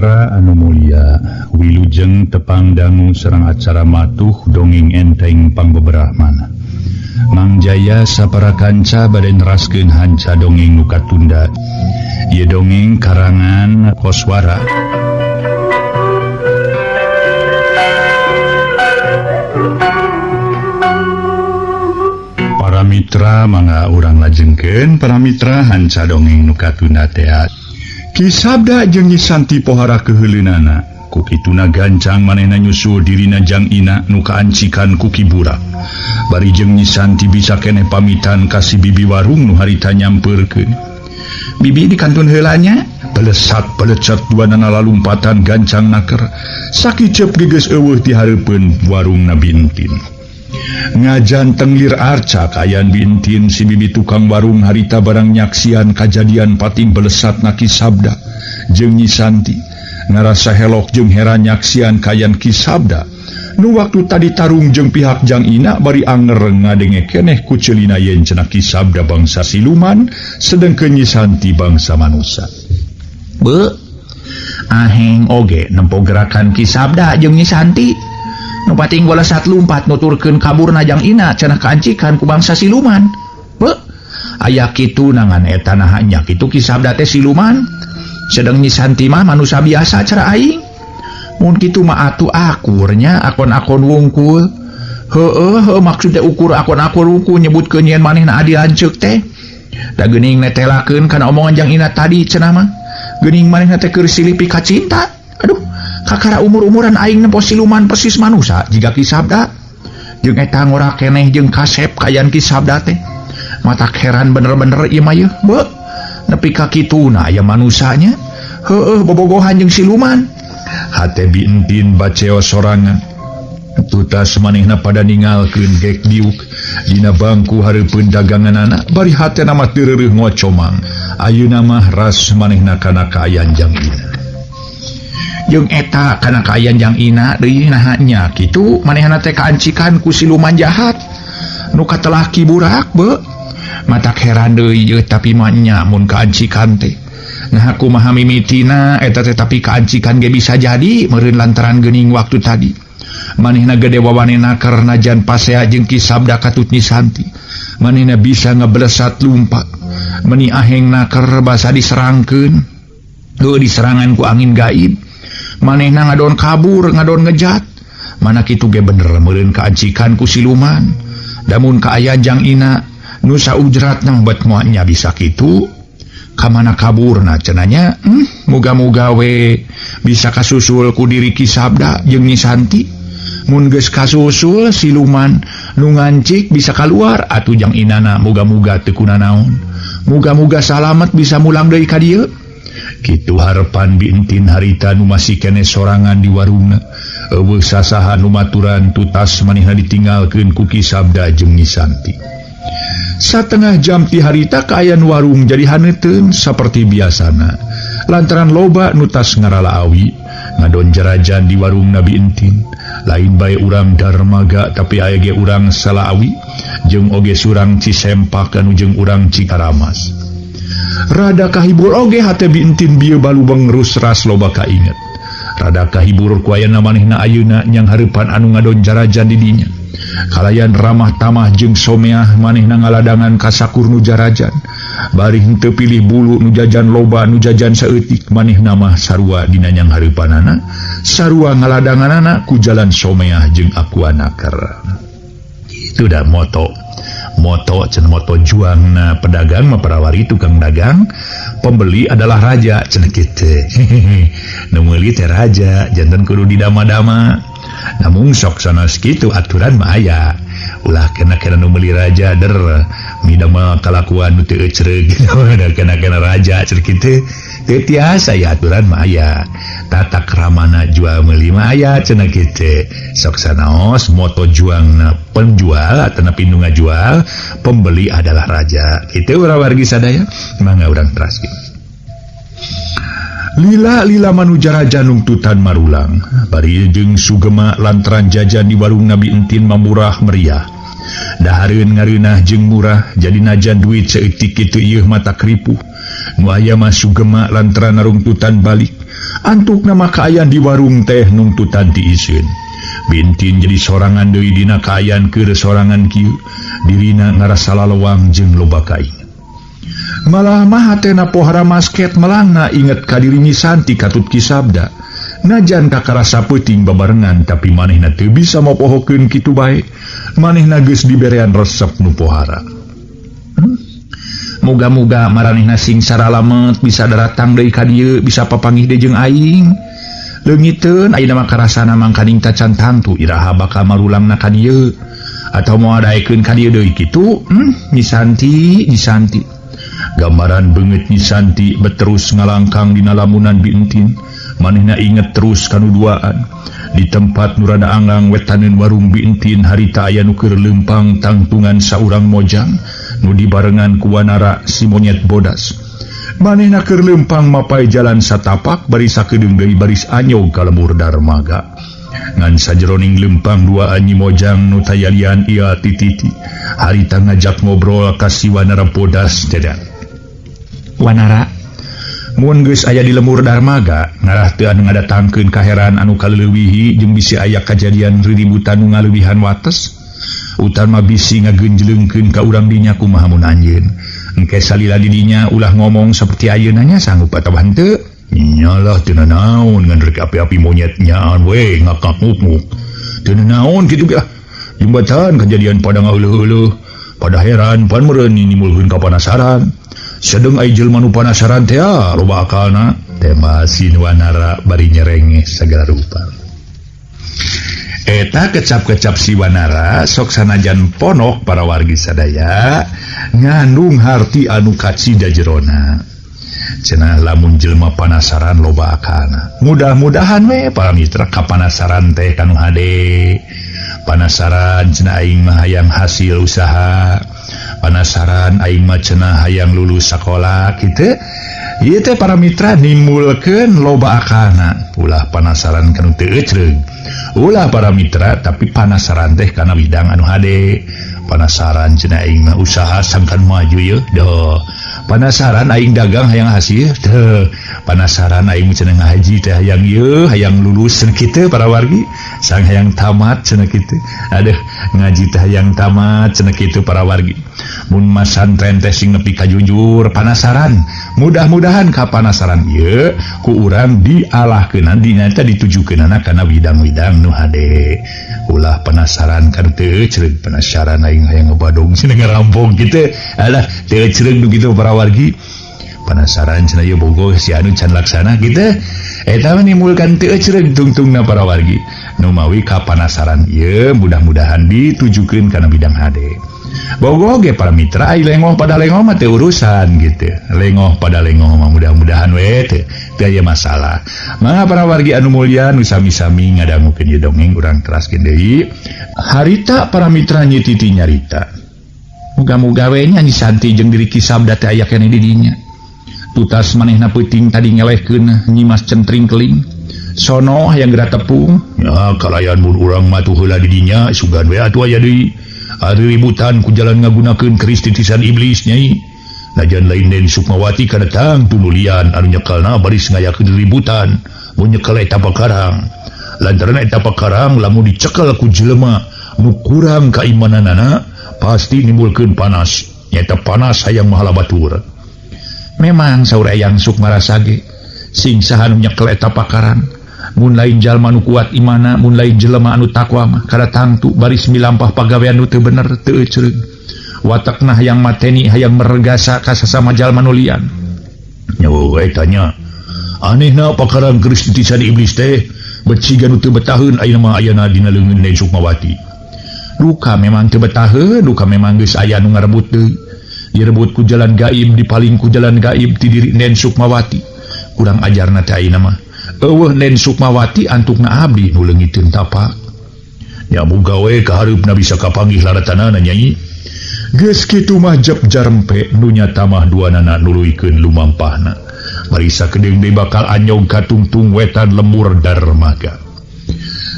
Mitra anu mulia, wilujeng tepang dangu sareng acara matuh dongeng enteng pangbeberahmana. Mang Jaya sapara kanca bade neraskeun hanca dongeng nu katunda. Ieu dongeng karangan Koswara. Para mitra mangga urang lajengkeun para mitra hanca dongeng nu katunda teh. Ki Sabda jeung Nyi Santi pohara keuheuleunana. Ku kituna gancang manehna nyusul dirina Jang Ina nu kaancikan ku Ki Burak. Bari jeung Nyi Santi bisa keneh pamitan ka si bibi warung nu harita nyampeurkeun. Bibi di kantun heula nya, belesat belecet duanana lalumpatan gancang naker. Sakiceup geus eueuh ti hareupeun warung na Bintin. Ngajan tenglir arca kayan Bintin si bibi tukang warung harita barang nyaksian kajadian pating belesat na Ki Sabda jeung Nyi Santi. Ngarasa helok jeung heran nyaksian kayan Ki Sabda nu waktu tadi tarung jeung pihak Jang Ina bari anger ngadenge keneh ku ceulina yen cenah Ki Sabda bangsa siluman sedengkeun Nyi Santi bangsa manusa. Be aheng oge nempo gerakan Ki Sabda jeung Nyi Santi. Nu pating golesat lumpat nuturkeun kaburna Jang Ina cenah kaancikan ku bangsa siluman. Be aya kitu nangan eta naha nya kitu Ki Sabda teh siluman. Sedeng Nyi Santi mah manusa biasa cara aing. Mun kitu mah atuh akurnya akon-akon wungkul. Heueuh heuh maksud teh ukur akon-akon wungkul nyebutkeun yen manehna adi lanceuk teh. Da geuning netelakeun kana omongan Jang Ina tadi cenah mah. Geuning manehna teh keur silih pikacinta. Aduh, kakara umur-umuran aing nempo siluman persis manusa jiga Ki Sabda. Jeung eta ngora keneh jeung kasep kayan Ki Sabda teh. Matak heran bener-bener ieu mah yeuh. Be, nepi ka kituna aya manusanya. Heueuh bobogohan jeung siluman. Hate Bintin baceo sorangan. Tutas manehna pada ningalkeun gek diuk dina bangku hareupeun daganganana bari hatena mah teu reureuh ngocomang. Ayeuna mah ras manehna kana kaayan Jang Ina. Jeung eta kana kaayan Jang Ina deui naha nya kitu manehna teh kaancikan ku siluman jahat nu katelah Ki Burak be. Matak heran deui yeuh tapi mah nya mun kaancikan teh. Nah kumaha mimitina eta teh tapi kaancikan ge bisa jadi meureun lantaran geuning waktu tadi. Manehna gede wawanena karena jan pasea jeung Ki Sabda katut Nyi Santi. Manehna bisa ngeblesat lumpat. Meni aheng naker basa diserangkeun. Heuh diserangan ku angin gaib. Manehna ngadon kabur, ngadon ngejat. Mana kitu ge bener meureun kaancikan ku siluman. Damun kaaya Jang Ina nu saujratna bet moal nya bisa kitu. Kamana kaburna cenanya? Muga-muga we bisa kasusul ku diri Ki Sabda jeung Nyi Santi. Mun geus kasusul siluman nu ngancik bisa kaluar atuh Jang Inana muga-muga teu kunanaon. Muga-muga salamet bisa mulang deui ka dieu. Kitu harepan Bintin harita nu masih keneh sorangan di warungna. Eueuh sasaha nu maturan tutas manehna ditinggalkeun ku Ki Sabda jeung Nyi Santi. Satengah jam ti harita kaayaan warung jadi haneuteun saperti biasana. Lantaran loba nu tas ngarala awi ngadon jarajan di warung Nabi Entin. Lain bae urang Darmaga tapi aya ge urang Salaawi jeung oge surang Cisempak anu jeung urang Cikaramas. Rada kahibur oge hate Bintin bieu balubeng rusras loba kainget. Rada kahibur ku ayana manehna ayeuna nyang hareupan anu ngadon jarajan di dinya. Kalayan ramah tamah jeung someah manehna ngaladangan kasakur nu jarajan. Bari henteu pilih bulu nu jajan loba nu jajan saeutik manehna mah sarua dina nyang hareupanana, sarua ngaladanganana ku jalan someah jeung akuanaker. Itu dah moto. Moto cenah moto juangna pedagang mah parawari tukang dagang, pembeli adalah raja cenah kitu. Nu meuli teh raja janten kudu didama-dama. Namun sok sanes kitu aturan mah aya. Ulah kena-kena nu meuli raja der midama kalakuan nu teu ecreug kena-kena raja cenah kitu. Teu tiasa ya aturan mah aya. Tata kramana jual meuli mah aya cenah kitu. Sok sanaos moto juangna penjual atanapi nu ngajual, pembeli adalah raja. Kitu urang wargi sadaya mangga urang teraskeun. Lila-lila manujaraja nungtutan marulang. Bari jeung sugema lantaran jajan di warung Nabi Entin mamurah meriah. Dahareun ngareunah jeung murah jadi najan duit saeutik kitu ieu mata kripuh. Nu aya mah sugema lantaran narungtutan balik. Antukna mah kaayaan di warung teh nungtutan ti iseun. Bintin jadi sorangan deui dina kaayaan keur sorangan kieu. Dirina ngarasa lalewang jeung loba kainget. Malah mah hatena pohara masket melangna inget ka diri Nyi Santi katut Ki Sabda. Najan kakarasa peuting babarengan tapi manehna teu bisa mopohokeun kitu bae. Manehna geus diberean resep nu pohara. Muga-muga maranehna sing saralamet bisa daratang deui ka dieu bisa papanggih deui jeung aing. Leungiteun ayeuna mah karasana mangkaning tacan tangtu iraha bakal marulangna ka dieu atau moal daekeun ka dieu deui kitu. Nyi Santi, Nyi Santi. Gambaran beungeut Nyi Santi beterus ngalangkang dina lamunan Bintin. Manehna inget terus kanu duaan. Di tempat nu rada anggang wetaneun warung Bintin harita aya nu keur leumpang tangtungan saurang mojang nu dibarengan ku Wanara si monyet bodas. Manehna keur leumpang mapai jalan satapak bari sakedeung deui baris anyog ka lembur darmaga. Ngan sajeroning leumpang duaan Nyi Mojang nu tayalian ia tititi. Harita ngajak ngobrol ka si Wanara bodas teh. Wanara, mun geus aya di lemur darmaga ngarah teu anu ngadatangkeun kaheran anu kaleuwihi jeung bisi aya kajadian riributan nu ngaleuwihan wates. Utama bisi ngagenjleungkeun ka urang dinya kumaha mun anjeun. Engke salila di dinya ulah ngomong saperti ayeuna nya sanggup atawa henteu. Nyalah teu nanaon ngan rek api-api monyet nyaan we ngakak-nguk. Teu nanaon kitu ge ah. Jembatan kajadian pada ngaeuleuh-euleuh, pada heran pan meureun nimulkeun kapanasaran. Sedeng ai jelema nu panasaran teh loba akalna. Tema sin Wanara bari nyerengeh sagala rupa. Eta kecap-kecap si Wanara sok sanajan ponok para wargi sadaya ngandung harti anu kacida jerona. Cenah lamun jelema panasaran loba akalna. Mudah-mudahan we para mitra kapanasaran teh kanu hade. Panasaran cenah aing mah hayang hasil usaha. Panasaran aing mah cenah hayang lulus sakola kitu. Ieu teh para mitra nimbulkeun loba akalna. Ulah panasaran kanu teu ecreug. Ulah para mitra tapi panasaran teh kana bidang anu hade. Panasaran cenah aing mah usaha sangkan maju yeuh. Duh. Panasaran aing dagang hayang hasil. Duh. Panasaran aing cenah ngaji teh hayang ieu, hayang lulus cenah kitu para wargi. Sang hayang tamat cenah kitu. Aduh, ngaji teh hayang tamat cenah kitu para wargi. Mun masantren teh sing nepi ka jujur panasaran. Mudah-mudahan ka panasaran ieu ku urang dialahkeun dina teh ditujukeunana kana widang-widang nu hade. Ulah penasaran kan teu ecreug penasaran aing hayang ngebadong cenah ngarampong kitu. Alah teu ecreug nu kitu para wargi. Penasaran cenah ieu bogoh si anu can laksana kitu. Eta mah nimbulkan teu ecreug tungtungna para wargi. Nu mawi ka panasaran ieu mudah-mudahan ditujukeun kana bidang hade. Bogoh ge para mitra ai lengoh pada lengoh mah teu urusan gitu. Lengoh pada lengoh mah mudah-mudahan we teu aya masalah. Mangga para wargi anu mulya nu sami-sami ngadangukeun ieu dongeng urang teraskeun deui. Harita para mitra Nyi Titi nyarita. Muga-muga we nya Nyi Santi jeung diri Ki Sabda teh aya keneh di dinya. Tutas manehna peuting tadi ngelehkeun Nyi Mas Centring Keling. Sono hayang geura tepung. Ya kalayan mun urang mah tuh heula di dinya sugan we atuh aya deui. Ari ributan ku jalan ngagunakeun keris titisan iblis nyai. Najan lain Den Sukmawati kadatang tululian anu nyekelna baris ngayakeun ributan. Mun nyekel eta pakarang. Lantaran eta pakarang lamun dicekel ku jelema nu kurang kaimananana pasti nimbulkeun panas. Nyata panas hayang mahala batur. Memang saur Eyang Sukma Rasage sing saha nu nyekel eta pakarang. Mun lain jalma nu kuat imana, mun lain jelema anu takwa mah kada tangtu baris milampah pagawean nu teu bener teu ecreug. Watakna hayang mateni hayang meregasa ka sasama jalma nu lian. Nya we tanya. Anehna pakarang keris titisan iblis teh beciga nu teu betaheun ayeuna mah ayana dina leungeun Den Sukmawati. Duka memang teu betaheun, duka memang geus aya nu ngarebut deui. Direbut ku jalan gaib, dipaling ku jalan gaib ti diri Den Sukmawati. Kurang ajarna teh ayeuna mah. Eueuh Den Sukmawati antukna abdi nu leungiteun tapak. Nya muga we kahareupna bisa kapanggih laratanana nyai. Geus kitu mah jep jarempe nu nyata mah duanana nuluykeun lumampahna. Bari sakedeung deui bakal anyog ka tungtung wetan lemur darmaga.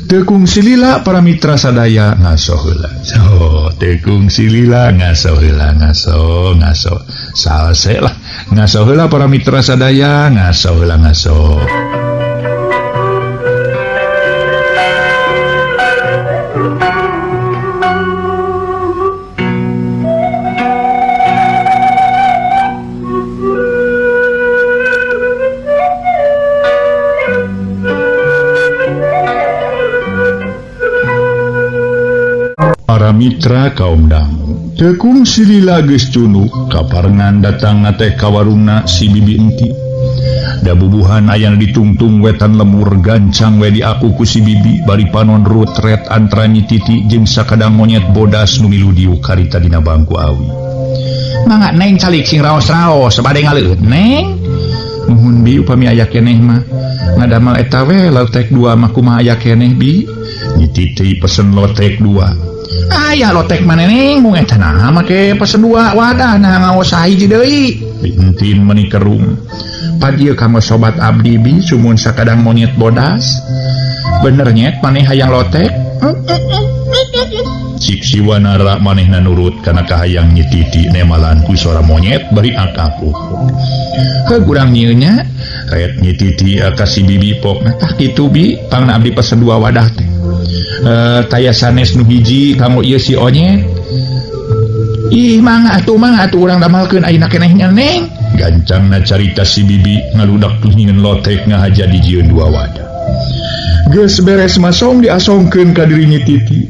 Tekung silila para mitra sadaya ngaso heula. So, tekung silila ngaso heula ngaso ngaso. Salse lah ngaso heula para mitra sadaya ngaso heula ngaso. Para mitra kaum dangu teu kungsi lila geus cunduk kaparengan datang teh ka warungna si Bibi Enti. Da bubuhan aya ditungtung wetan lemur gancang we diaku ku si Bibi bari panon rutret antara Nyi Titi jeung sakadang monyet bodas nu milu diuk karita dina bangku awi. Mangga neng calik sing raos-raos bade ngaleueut neng. Nuhun bi upami aya keneh mah ngadamel eta we lotek dua mah kumaha aya keneh bi. Nyi Titi pesen lotek dua. Aya lotek mah neng mung eta naha make pesen dua wadah nah ngaos sahiji deui. Entin meuni kerung. Padieu kanggo sobat abdi bi sumun sakadang monyet bodas. Bener nyet maneh hayang lotek? Cik si Wanara manehna nurut kana kahayang Nyi Titi nemalan ku sora monyet bari akak ukur. Heuh urang nyieun nya ret Nyi Titi ka si Bibi pokna tah kitu bi pangna abdi pesen dua wadah teh. Taya sanes nu hiji kanggo ieu si onyet. Ih mangga atuh urang damalkeun ayeuna keneh nya neng. Gancangna carita si Bibi ngaludak nyieun lotek ngahaja dijieun dua wadah. Geus beres masong diasongkeun ka diri Nyi Titi.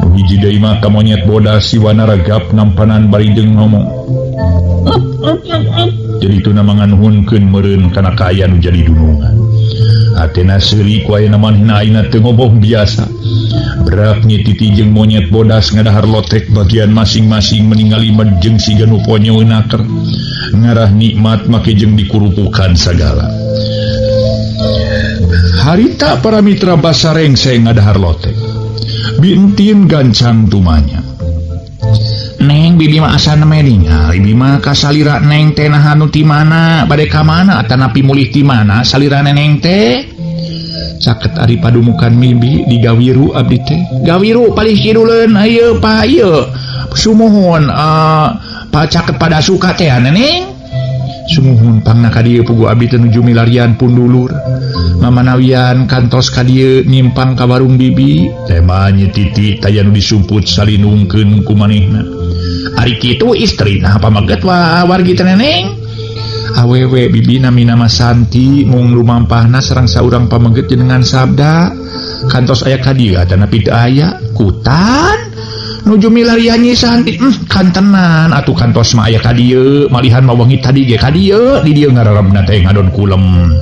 Nu hiji deui mah ka monyet bodas si Wanara gap nampanan bari jeung ngomong. Jadi tuna manganuhunkeun meureun kana kaayaan nu jadi dunungan. Hatena seuri ku ayeuna manehna ayeuna teu ngobong biasa. Berak Nyi Titi jeung monyet bodas ngadahar lotek bagian masing-masing meningali med jeung siga nu ponyo naker. Ngarah nikmat make jeung dikurupukan sagala. Harita para mitra basarengseng ngadahar lotek. Bintin gancang tumanya. Neng bibi mah asana ningali bibi mah kasalira neng teh naha nu ti mana bade ka mana atanapi mulih ti mana salira neneng teh. Caket ari padumukan bibi di Gawiru abdi teh. Gawiru palih kiduleun ieu pa ieu. Sumuhun pa caket pada suka teh neneng. Sumuhun pangna ka dieu pugu abdi teh nuju milarian pun dulur. Mamanawian kantos ka dieu nyimpang ka warung bibi. Tema Nyi Titi taya nu disumput salinungkeun ku manehna. Ari kitu istri nah pamaget wa wargi teh neneng. Awewe bibi namina mah Santi mung lumampahna sareng saurang pameget jenengan sabda. Kantos aya ka dieu atanapi teu aya kutan. Nuju milarian Nyi Santi kantenan atuh kantos mah aya ka dieu malihan mah wengi tadi ge ka dieu di dieu ngararebna teh ngadon kulem.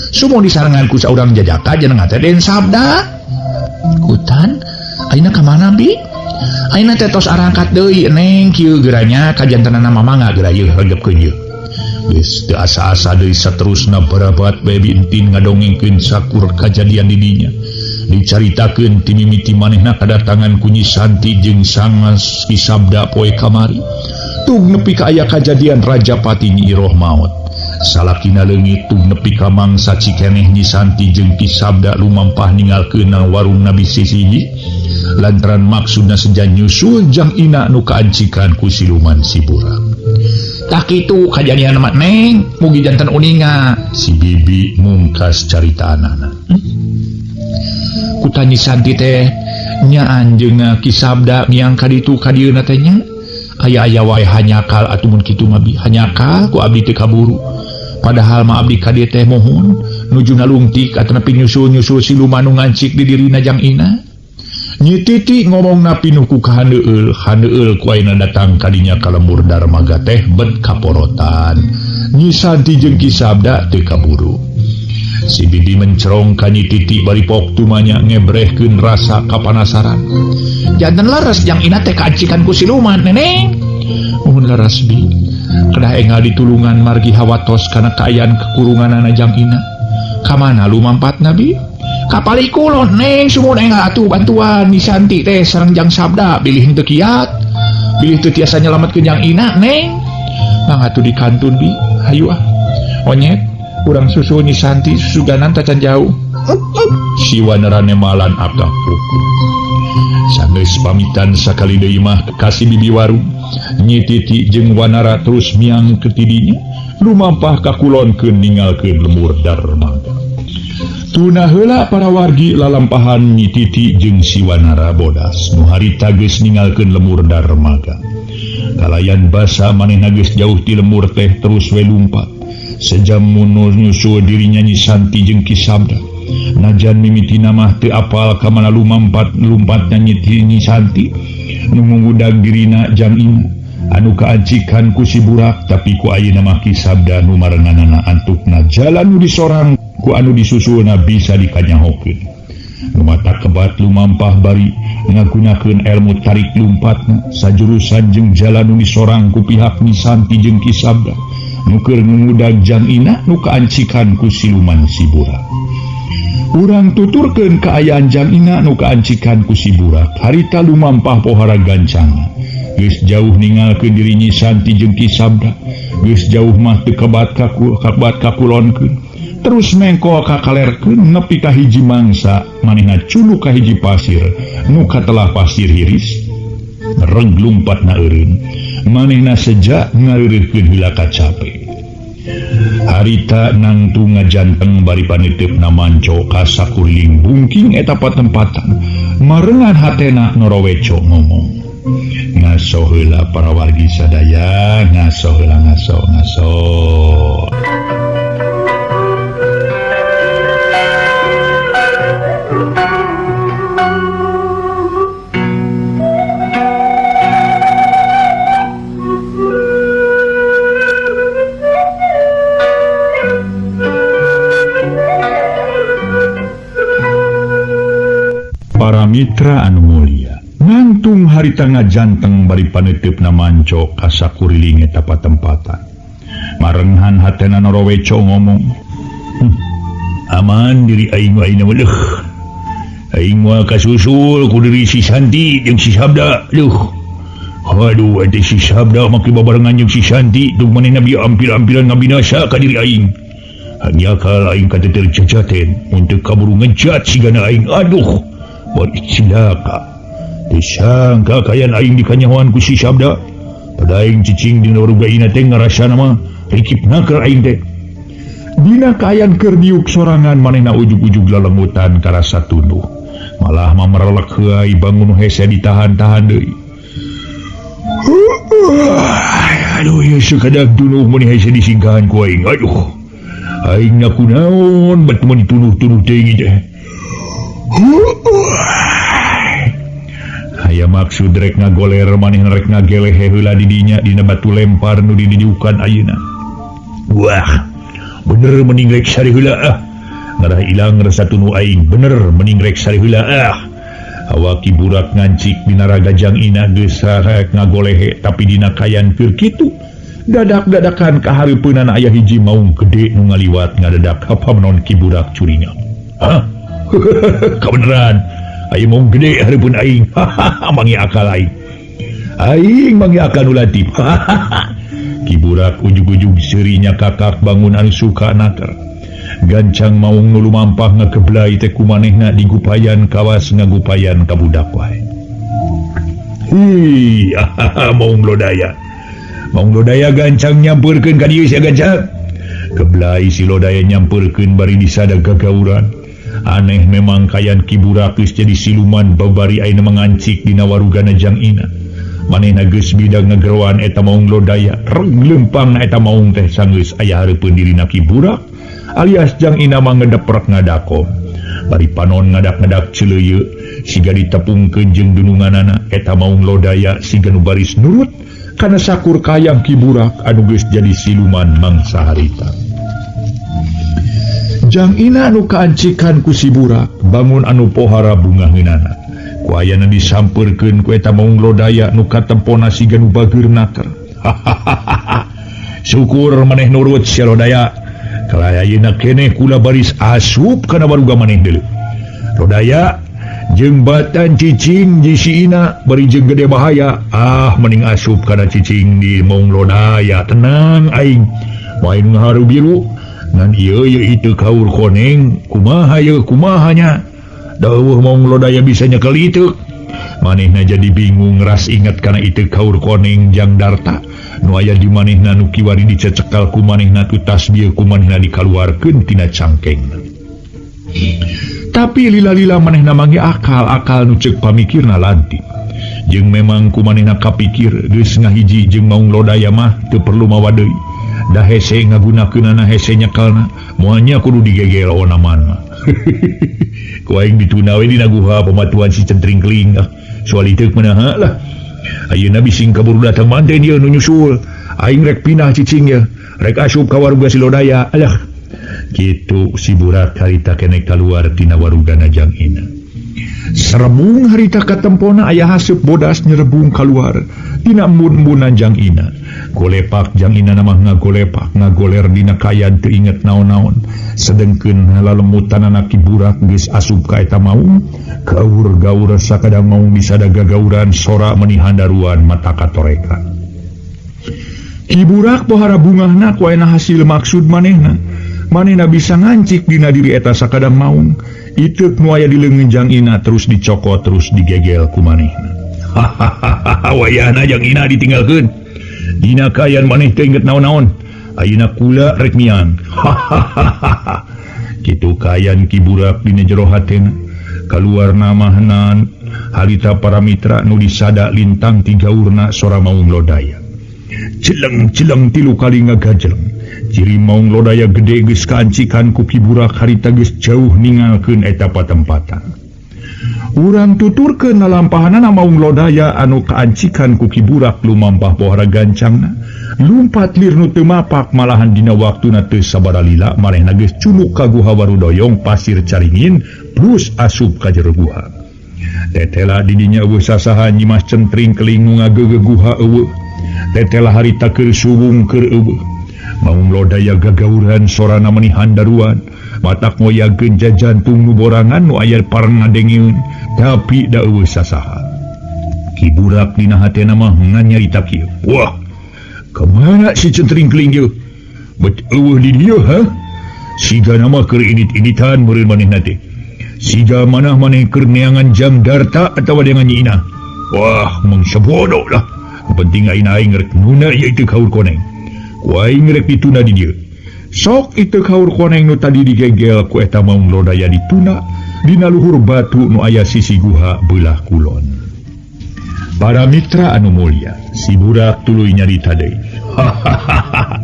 Sumun disarengan ku saurang jajaka jenengan teh Den sabda. Kutan ayeuna ka mana bi? Ayeuna teh tos arangkat deui neng kieu geuranya kajantenana mama geura yeuh regepkeun yeuh. Geus teu asa-asa deui saterusna barabat bae Bi Entin ngadongengkeun sakur kajadian di dinya. Dicaritakeun ti mimiti manehna kadatangan ku Nyi Santi jeung sangas Ki Sabda poe kamari. Tug nepi ka aya kajadian Rajapati Nyi Iroh maot. Salakina leungit tug nepi ka mangsa cikeneh Nyi Santi jeung Ki Sabda lumampah ninggalkeun warung Nabi sisiji lantaran maksudna seja nyusul jang ina nu kaancikan ku siluman si Burak. Tah kitu kajadian mah neng mugi janten uninga si Bibi mungkas caritaanana. Kuta Nyi Santi teh nya anjeunna Ki Sabda miang ka ditu ka dieuna teh nya aya-aya wae hanyakal atuh mun kitu mah bi hanyakal ku abdi teh kaburu. Padahal mah abdi ka dieu teh mohon nuju nalungtik atanapi nyusul-nyusul siluman nu ngancik di dirina jang ina. Nyi Titi ngomongna pinuh ku kahandeueul, handeueul ku ayeuna datang ka dinya ka lembur Darmaga teh bet kaporotan. Nyi Santi jeung Ki Sabda teu kaburu. Si Bibi mencerong ka Nyi Titi bari pok tumanya ngebrehkeun rasa kapanasaran. Janten leres jang ina teh kaancikan ku siluman neneng. Muhun leres bi. Kedah engal ditulungan margi hawatos kana kaayaan kekurunganana jang ina. Ka mana lumampatna bi? Kapali kulon neng sumun engal atuh bantuan Nyi Santi teh sareng jang Sabda bilih henteu kiat. Bilih teu tiasa nyelametkeun jang ina neng. Mangga atuh dikantun bi. Hayu ah. Onyet urang susul Nyi Santi susuganan tacan jauh. Si Wanara nemalan akak puku. Sanggeus pamitan sakali deui mah ka si Bibi warung. Nyi Titi jeung Wanara terus miang ke tidinya lumampah ka kulonkeun ninggalkeun lembur Darmaga. Tuna heula para wargi lalampahan Nyi Titi jeung si Wanara bodas nu harita geus ninggalkeun lembur Darmaga. Kalayan basa manehna geus jauh ti lembur teh terus we lumpat. Sejam munul nyusul dirinya Nyi Santi jeung Ki Sabda. Najan mimitina mah teu apal ka mana lumpat lumpatnya Nyi Santi. Nu ngudag dirina Jang Ina anu kaancikan ku si burak tapi ku ayeuna mah Ki Sabda nu marenganana antukna jalan nu disorang ku anu disusulna bisa dikanyahokeun. Nu mata kebat lumampah bari ngagunakeun ilmu tarik lumpatna sajurusan jeung jalan nu disorang ku pihak Nyi Santi jeung Ki Sabda nu keur ngudag Jang Ina nu kaancikan ku siluman si burak. Urang tuturkeun kaayaan Jang Ina nu kaancikan ku si burak harita lumampah pohara gancang. Geus jauh ningalkeun diri Nyi Santi jeung Ki Sabda, geus jauh mah teu kebat kakulonkeun. Terus mengkol kakalerkeun nepi ka hiji mangsa manehna culuk ka hiji pasir nu katelah pasir hiris reg lumpatna eureun manehna seja ngareureurkeun heula kacape. Harita nangtung ngajanteng bari paneuteupna manco ka sakuriling bungking eta patempatan marengan hatena noroweco ngomong ngaso heula para wargi sadaya ngaso heula ngaso ngaso. Para mitra anu mulia, nangtung harita ngajanteng bari paneuteupna manco ka sakuriling eta patempatan. Marenghan hatena noroweco ngomong, aman diri aing mah ayeuna mah leuh. Aing mah kasusul ku diri si Santi jeung si Sabda leuh. Aduh eta si Sabda make babarengan jeung si Santi duh manehna bieu ampil-ampilan ngabinasa ka diri aing. Hanjakal aing kateter jajaten mun teu kaburu ngejat sigana aing. Aduh bari cilaka. Disangka kayan aing dikanyahoan ku si Sabda. Pada aing cicing dina waruga ina teh ngarasana mah rikip naker aing teh. Dina kayan keur diuk sorangan manehna ujug-ujug lalemutan karasa tunduh. Malah mamerelek heuay bangun hese ditahan-tahan deui. Aduh ieu sakadak tunduh mun hese disingkahan ku aing. Aduh. Aing na kunaon bat mun ditunuh-tunuh teuing teh. Aya maksud rek ngagoler maneh rek ngagelehe heula di dinya dina batu lempar nu didiukan ayeuna. Wah, bener mending rek sare heula ah. Ngarah ilang rasa tunu aing, bener mending rek sare heula ah. Awak Ki Burak ngancik dina raga Jang Ina geus rek ngagolehe tapi dina kayan keur kitu. Dadak-dadakan kahareupeunana aya hiji maung gede nu ngaliwat ngadadak hapamnon Ki Burak curinya. Hah? Kebeneran aing mau gede hareupeun aing. Mangi akal aing. Aing mangi akal nu latip. Ki Burak ujug-ujug seurinya kakak bangun anu suka naker. Gancang maung nu lumampah ngakeblai teh ku manehna digupayan kawas ngagupayan ka budak wae. Hi, maung lodaya. Maung lodaya gancang nyampeurkeun ka dieu sia gancang. Keblai si lodaya nyampeurkeun bari disada gagauran. Aneh memang kayan Ki Burak geus jadi siluman babari ayeuna mangancik dina warugana Jang Ina. Manehna geus bidang ngageroan eta maung lodaya. Reg leumpangna eta maung teh sanggeus aya hareupeun dirina Ki Burak alias Jang Ina mah ngedeprek ngadakom. Bari panon ngadak-ngadak ceuleuyeut siga ditepungkeun jeung dununganana eta maung lodaya siga nu baris nurut kana sakur kayang Ki Burak anu geus jadi siluman mangsa harita. Jang Ina anu kaancikan ku si Burak bangun anu pohara bungaheunana. Ku ayana disampeurkeun ku eta maung lodaya nu katempona siga nu bageur naker. Syukur maneh nurut sia lodaya. Kalaya ayeuna keneh kula baris asup kana baruga maneh deuleu. Lodaya jeung batan cicing di si Ina bari jeung gede bahaya. Ah mending asup kana cicing di maung lodaya tenang aing. Main ngaharu biru ngan ieu ieu itu kaur koneng kumaha ieu kumahanya. Dawuh maung lodaya bisa nyekel itu. Manehna jadi bingung ras ingat kana itu kaur koneng jang darta nu aya di manehna nu kiwari dicecekal ku manehna tu tasbih ku manehna dikaluarkeun tina cangkengna. Tapi lila-lila manehna mangge akal-akal nu ceuk pamikirna lantip. Jeung memang ku manehna kapikir geus ngahiji jeung maung lodaya mah teu perlu mawa deui. Da hese ngagunakeunana hese nyekelna moal nya kudu digegelona mah. Ku aing dituna we dina guha pamatuan si Centring Keling. Soal iteuk manaha lah. Ayeuna bising kaburu datang manten ieu nu nyusul. Aing rek pindah cicing ye. Rek asup ka waruga si Lodaya. Alah. Kitu si burak harita keneh kaluar tina warugana Jang Ina. Serebung harita katempona aya haseup bodas nyerebung kaluar tina embun-embunan Jang Ina. Golepak Jang Ina mah ngagolepak ngagoler dina kayan teu inget naon-naon. Sedengkeun lalemutanana Ki Burak geus asup ka eta maung, gaur-gaur sakadang maung disada gagauran sora meuni handaruan mata katoreka. Ki Burak pohara bungahna ku ayeuna hasil maksud manehna. Manehna bisa ngancik dina diri eta sakadang maung. Iteuk nu aya di leungeun Jang Ina terus dicokot terus digegel ku manehna. Hahaha, wayahna Jang Ina ditinggalkeun. Dina kayan maneh teu inget naon-naon. Ayeuna kula rek miang. Hahaha. Kitu kayan Ki Burak dina jero hatena. Kaluar namahna harita para mitra nu disada lintang ti gaurna sora maung Lodaya. Jeleng-jeleng tilu kali ngagajeleng. Ciri maung Lodaya gede geus kaancikan ku Ki Burak harita geus jauh ningalkeun eta patempatan. Urang tuturkeun lalampahanana maung Lodaya anu kaancikan ku Ki Burak lumampah pohara gancangna. Lumpat lir nu teu mapak malahan dina waktuna teu sabaraha lila manehna geus culuk ka guha Warudoyong pasir caringin plus asup ka jero guha. Tetela di dinya eueuh sasaha Nyimas Centring Keling nu ngageugeuh guha eueuh. Tetela harita keur suwung keur eueuh. Maung Lodaya gagauran sorana meuni handaruan, matak ngoyagkeun jajantung nu borangan nu aya pareng ngadengeun, tapi da eueuh sasaha. Ki Burak dina hatena mah ngan nyarita kieu. Wah, kamana si Centring Keling ieu? Bet eueuh di dieu ha? Sigana mah keur init-initan meureun manehna teh. Siga manah maneh keur neangan Jang Darta atawa neangan Nyi Ina. Wah, mangsa bodoh lah. Penting aing aing rek nuna ieu teu kaur koneng. Ku aing rek dituna di dieu. Sok itu kaur koneng nu tadi digegel ku eta maung Lodaya dituna dina luhur batu nu aya sisi guha beulah kulon. Para mitra anu mulia, si Burak tuluy nyarita deui. Hahaha.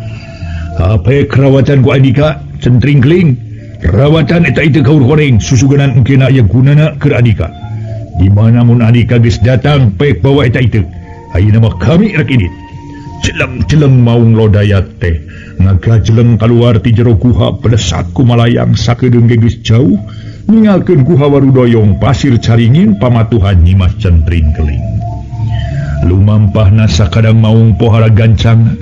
Hape kerawatan ku Andika Centring Keling. Rawatan eta itu kaur koneng susugenan engkena aya gunana keur Andika. Di mana mun Andika geus datang pek bawa eta itu. Ayeuna mah kami rek indit. Jeleng-jeleng maung Lodaya teh ngagajeleng kaluar ti jero guha belesat ku malayang sakedeung ge geus jauh ningalkeun guha Warudoyong pasir caringin pamatuhan Nyimas Centring Keling. Lumampahna sakadang maung pohara gancang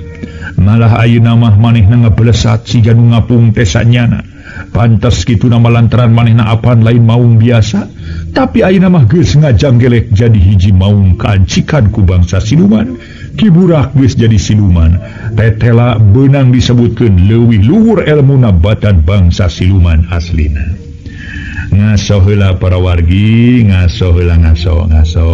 malah ayeuna mah manehna ngabelesat siga nu ngapung teh sanyana. Pantes kitu nama lantaran manehna apan lain maung biasa, tapi ayeuna mah geus ngajanggelek jadi hiji maung kaancikan ku bangsa siluman. Ki Burak geus jadi siluman. Tetela beunang disebutkeun leuwih luhur elmuna batan bangsa siluman aslina. Ngaso heula para wargi, ngaso heula ngaso ngaso.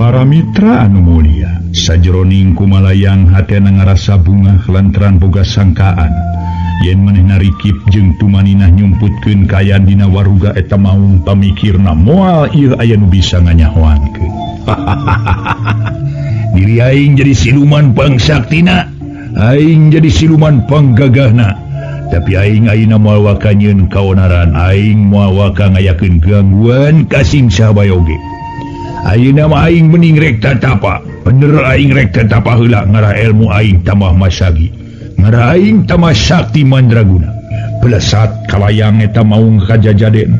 Para mitra anu mulia, sajeroning kumalayang hatena ngarasa bungah lantaran boga sangkaan yen manehna rikip jeung tumaninah nyumputkeun kaayaan dina waruga eta maung pamikirna moal ieu aya nu bisa nganyahoankeun. Diri aing jadi siluman pangsaktina, aing jadi siluman panggagahna, tapi aing ayeuna moal waka nyieun kaonaran, aing moal waka ngayakeun gangguan ka sing saha bae oge. Ayeuna mah aing mending rek tatapa. Bener aing rek tatapa heula ngarah ilmu aing tambah masagi. Ngarah aing tambah sakti mandraguna. Belesat kalayang eta maung kajajaden.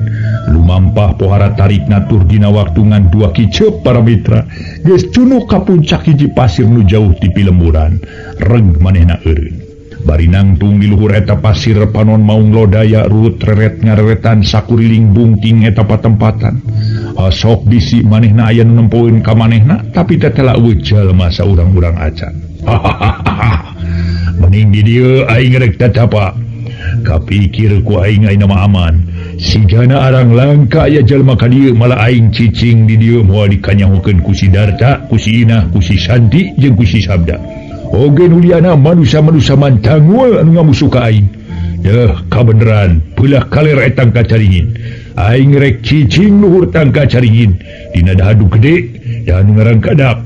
Lumampah pohara tarik natur dina waktu ngan dua kiceup para mitra. Geus cunuk ka puncak hiji pasir nu jauh ti pilemburan. Reg manehna eureun. Bari nangtung di luhur eta pasir panon maung Lodaya rurut reret ngareretan sakuriling bungking eta patempatan. Sok bisi manehna aya nu nempoeun ka manehna tapi tetela eueuh jalma saurang-urang acan. Hahaha. Mending di dieu aing rek tatapa. Kapikir ku aing ayeuna mah aman. Sigana arang langka aya jalma ka dieu malah aing cicing di dieu moal dikanyahokeun ku si Darta, ku si Inah, ku si Santi jeung ku si Sabda. Oge nuliana manusia-manusia mantangul anu ngamusuh ka aing. Deh kabeneran peulah kaler etang kacaringin. Aing rek cicing luhur tangka caringin dina dahadu gede dan ngarang kadak.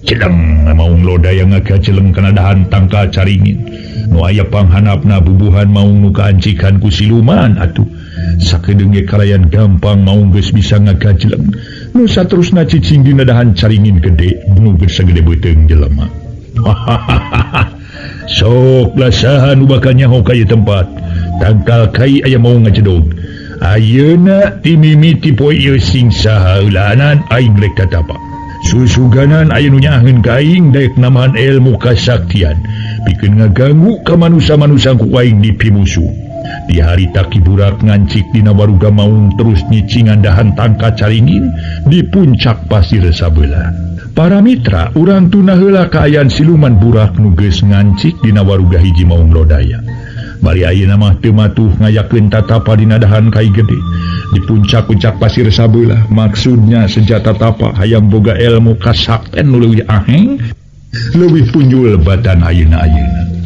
Celeng maung lodaya ngagaceleng kana dahan tangkal caringin. Nu aya panghanapna bubuhan maung nu kaancikan ku siluman atuh. Sakedeung ge kalayan gampang maung geus bisa ngagaceleng. Nu saterusna cicing dina dahan caringin gede nu geus sagede beuteung jelema. Sok lah saha nu bakal nyaho ka ieu tempat. Tangkal kai aya maung ngajedog. Ayeuna ti mimiti poe ieu sing saha heulaanan aing rek tatapa. Susuganan aya nu nyaaheun ka aing daek namahan ilmu kasaktian pikeun ngaganggu ka manusa-manusa ku aing dipimusuh. Di harita Ki Burak ngancik dina waruga maung terus nyicingan dahan tangka caringin di puncak pasir sabelah. Para mitra urang tuna heula kaayaan siluman burak nu geus ngancik dina waruga hiji maung lodaya. Bari ayeuna mah teu matuh ngayakeun tatapa dina dahan kai gede di puncak-puncak pasir sabelah. Maksudnya senjata tapa hayang boga ilmu kasakten nu leuwih aheng leuwih punjul batan ayeuna-ayeuna.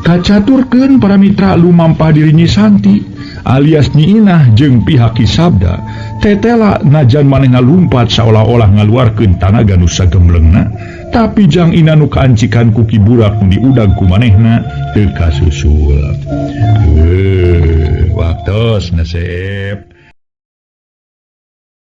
Kacaturkeun para mitra lumampah diri Nyi Santi alias Nyi Inah jeung pihak Ki Sabda tetela najan manehna lumpat saolah-olah ngaluarkeun tanaga nu sagemblengna, tapi jang Ina nu kaancikan ku Ki Burak nu diudag ku manehna teu kasusul. Waktos nasib.